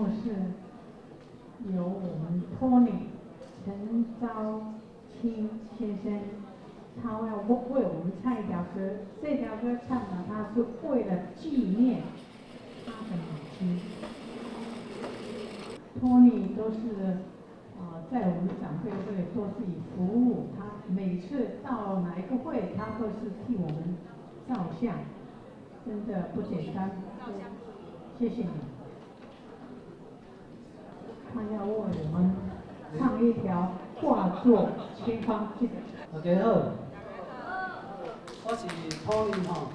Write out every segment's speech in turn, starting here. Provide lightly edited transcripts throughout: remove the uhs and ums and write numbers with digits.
目是由我們 Tony 陳昭清先生，他要為我們唱一條歌。這條歌唱呢，他是為了紀念他的母親。Tony 都是在我們長輩會都是以服務，他每次到哪一個會，他都是替我們照相，真的不簡單。謝謝你。他要為我們唱一條掛作千方。大家好，我是 Tony 吼，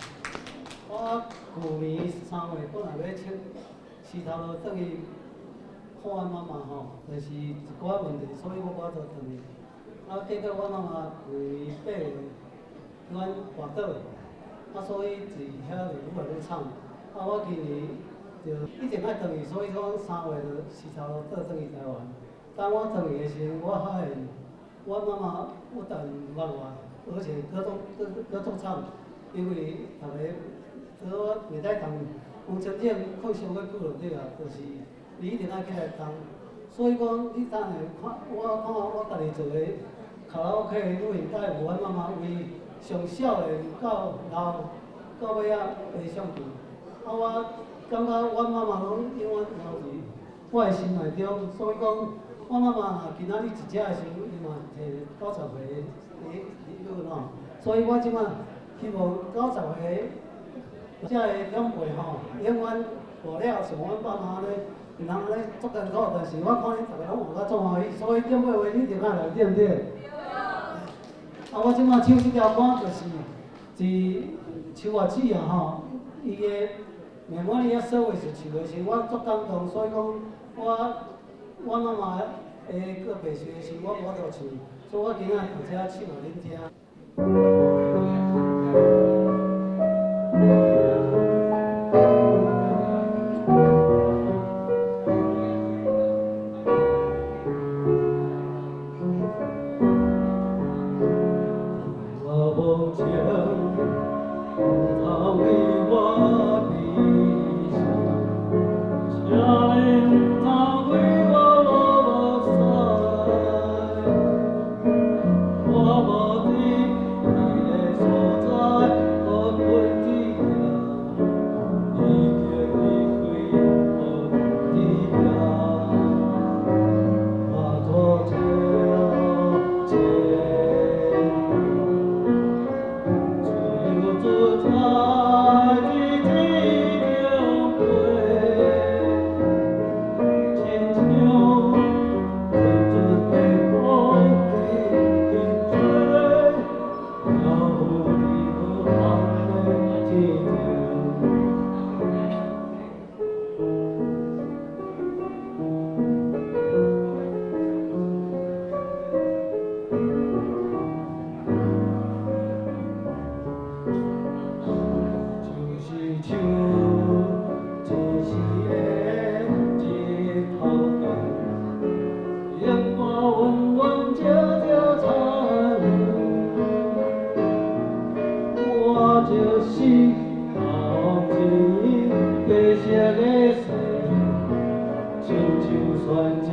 我舊年3月本來欲出絲頭路轉去看阮媽媽吼，但是一寡問題，所以我無法度轉去。啊，結果阮媽媽舊年8月突然跋倒，啊，所以佇遐就愈來愈慘。啊，我今年就一定愛轉去，所以講3月就絲頭路倒轉去台灣。當我轉去的時陣，我發現阮媽媽不但毋捌我，而且閣足閣閣足慘，因為逐个說我袂使動，王村長困傷過久就對啊，就是你一定愛起來動。所以講，你等下看我看我家己做的卡拉 OK 的錄影帶，有阮媽媽為上少年到老到尾仔的相片。啊，我感覺阮媽媽攏永遠留佇我的心內中，所以講，阮媽媽若今仔日佇遮的時陣，伊嘛摕90歲的禮物吼。所以我這擺希望90歲遮个長輩吼，永遠活了像阮爸媽按呢，毋通按呢足艱苦，但是我看恁逐个攏活甲足歡喜，所以長輩話你一定愛來，對毋對？啊，我這擺唱這條歌就是佇秋月子啊吼，伊的 memorial service 唱的時，我足感動，所以講我阮媽媽的告別式的時，我無法度唱，所以我今仔佇遮唱予恁聽。我無情，毋通為我悲傷，請你毋通為我落目屎。我無佇彼个所在，無困佇遐，已經離開，無困佇遐，化作秋千。自由自在的這條飛，親像陣陣的風輕輕吹，飄拂佇無限的天頂。就是像一时的日頭光，映破阮阮照照田園。我就是頭前白色的雪，親像旋石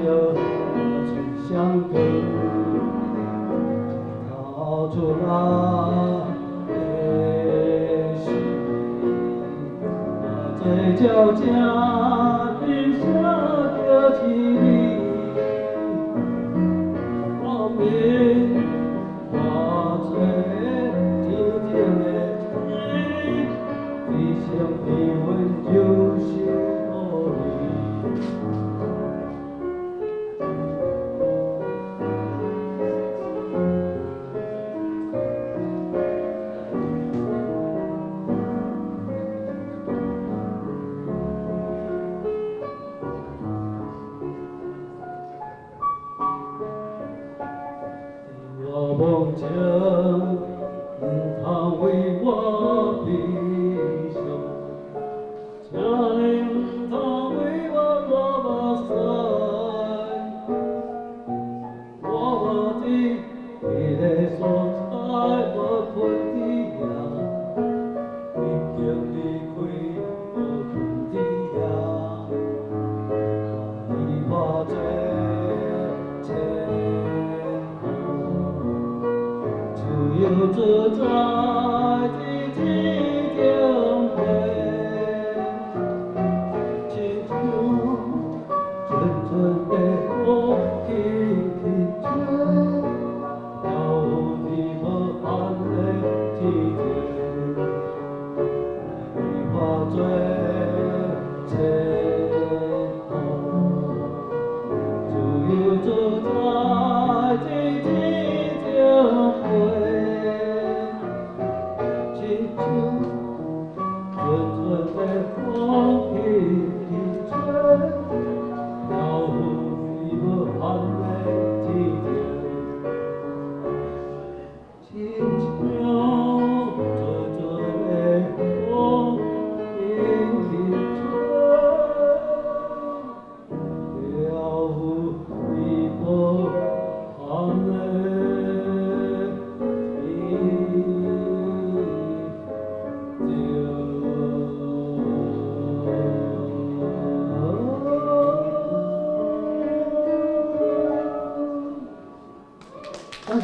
一雙光，日頭出來的時，偌濟鳥聲聲叫起你，後面化做天頂的天，飛升天雲就是予你。我無情，毋通為我悲傷，請你毋通為我落目屎。我無佇彼个所在，無困佇遐，已經離開，無困佇遐，化由自在的这种飞，亲像阵阵的风轻轻吹，飘拂无限的痴情，已化作千帆。自由自在的这种飞，亲像阵阵的风轻轻吹，飘拂无限的痴情，亲像阵阵的风轻轻吹，飘拂无限的痴情。感謝。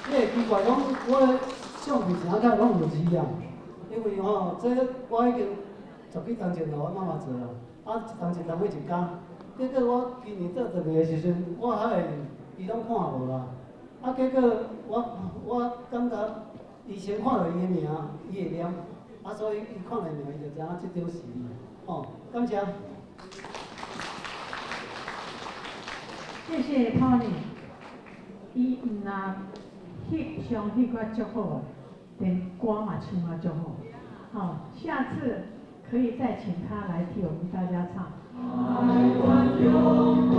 你會奇怪講，我的相片啥甲攏有字啊？因為吼，這我已經十幾冬前予阮媽媽做啊，啊一冬一冬每一工。結果我今年倒轉來的時陣，我還會伊攏看無啦。啊，結果我感覺伊先看著伊的名，伊會念，啊，所以伊看著名，伊就知影這張是伊。吼，感謝。謝謝 Tony，伊毋若翕相翕甲足好，連歌嘛唱啊足好。好，下次可以再請他來替我們大家唱。台灣中國。